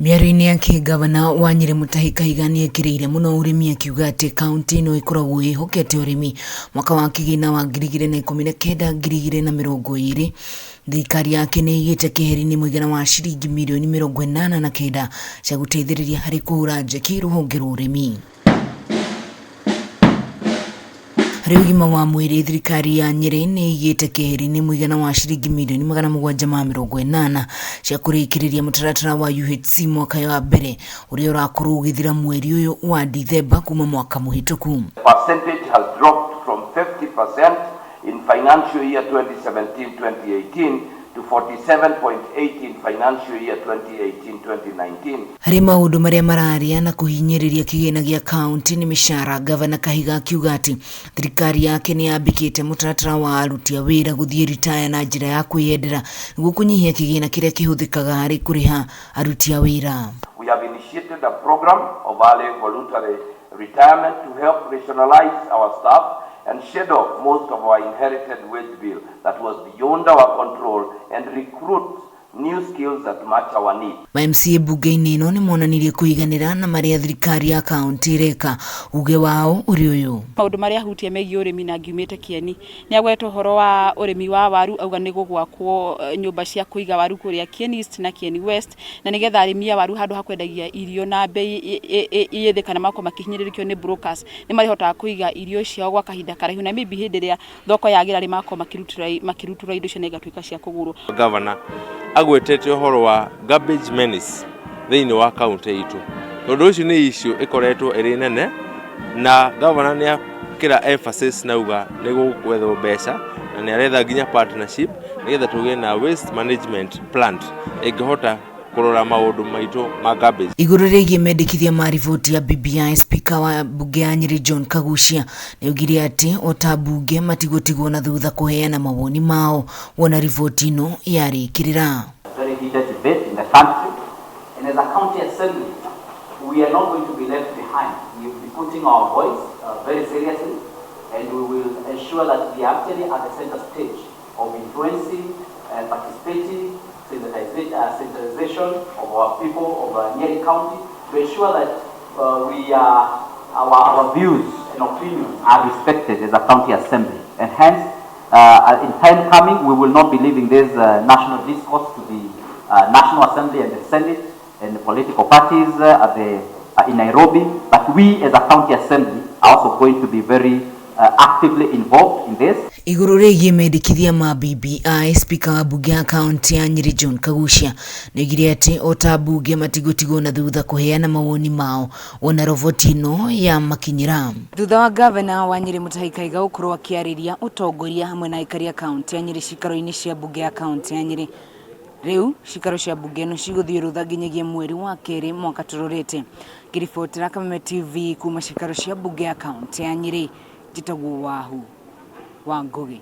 Mĩario-inĩ yake gavana wa Nyĩrĩ Mutahi Kahiga nĩekĩrĩire mũno ũrĩmi akiuga atĩ kaunti ĩno ĩkoragwo ĩhokete ũrĩmi. Mwaka wa kĩgĩna wa 2019 2020 thirikari yake nĩ ĩigĩte keheri-inĩ mũigana wa ciringi mirioni 89 cia gũteithĩrĩria harĩ kũhũra njeki rũhonge rwa ũrĩmi. Harĩ ũgima wa mwĩrĩ thirikari ya Nyĩrĩ nĩ ĩigĩte keheri-inĩ mũigana wa ciringi mirioni 780 cia kũrĩkĩrĩria mũtaratara wa UHC mwaka wa mbere ũrĩa ũrakorwo ũgĩthira mweri ũyũ wa Dithemba kuma mwaka mũhĩtũku. Percentage has dropped from 50% in financial year 2017-2018 to 47.8 in financial year 2018-2019. Harĩ maũndũ marĩa mararia na kũhinyĩrĩria kĩgĩna gĩa kaunti nĩ mĩcara, gavana Kahiga akiuga atĩ thirikari yake nĩ yambĩkĩte mũtaratara wa aruti a wĩra gũthiĩ ritaya na njĩra ya kwĩyendera nĩguo kũnyihia kĩgĩna kĩrĩa kĩhũthĩkaga harĩ kũrĩha aruti a wĩra. We have initiated a program of early voluntary retirement to help rationalize our staff and shed off most of our inherited wage bill that was beyond our control and recruit new skills that match our needs. Ma MCA bunge-inĩ ĩno nĩ monanirie kũiganĩra na marĩa thirikari ya kaunti ĩreka. Uge wao ũrĩ ũyũ. Maũndũ marĩa ahutia megiĩ ũrĩmi na ngiumĩte kĩeni nĩ agweta ũhoro wa ũrĩmi wa waru, auga nĩ gũgwakwo nyũmba cia kũiga waru kũrĩa Kieni East na Kieni West, na nĩgetha arĩmi a waru handũ ha kwendagia irio na bei ĩ thĩ kana makorwo makĩhinyĩrĩrĩkio nĩ brokers, nĩ marĩhotaga kũiga irio ciao gwa kahinda karaihu, na maybe hĩndĩ ĩrĩa thoko yagĩra rĩ magakorwo makĩrutũra indo icio na igatuĩka cia kũgũrwo. Gavana agwetete ũhoro wa garbage menace thĩinĩ wa kaunti itũ, tondũ ũcio nĩ issue ĩkoretwo ĩrĩ nene, na gavana nĩ akĩra emphasis na uga nĩ gũgwethwo mbeca na nĩ aretha nginya partnership nĩgetha tũgĩe na waste management plant ĩngĩhota kũrora maũndũ maitũ ma garbage. Igũrũ rĩgiĩ mendekithia ma riboti ya BBI, Speaker wa mbunge ya Nyĩrĩ John Kaguchia nĩaugire atĩ o ta mbunge matigũtigwo na thutha kũheana mawoni mao wona riboti ĩno yarĩkĩrĩra. Very heated debate in the country, and as a county assembly we are not going to be left behind. We will be putting our voice very seriously, and we will ensure that we are actually at the center stage of influencing and participating sensitization of our people of Nyeri County to ensure that our views and opinions are respected as a county assembly. And hence, in time coming, we will not be leaving this national discourse to the National Assembly and the Senate and the political parties in Nairobi, but we as a county assembly are also going to be very actively involved in this. Igũrũ rĩgiĩ mendekithia ma BBI, Speaker wa mbunge ya kaunti ya Nyĩrĩ John Kaguchia nĩoigire atĩ o ta mbunge matigũtigwo na thutha kũheana mawoni mao wona roboti ĩno ya makinyĩra. Thutha wa gavana wa Nyĩrĩ Mutahi Kahiga gũkorwo akĩarĩria ũtongoria hamwe na aikari a kaunti ya Nyĩrĩ cikaro-inĩ cia mbunge ya kaunti ya Nyĩrĩ, rĩu cikaro cia mbunge ĩno cigũthiĩ rũtha nginyagia mweri wa kerĩ mwaka tũrorete. Ngĩribotera Kameme TV kuma cikaro cia mbunge ya kaunti ya Nyĩrĩ, njĩtagwo Wahu wa Ngũgĩ.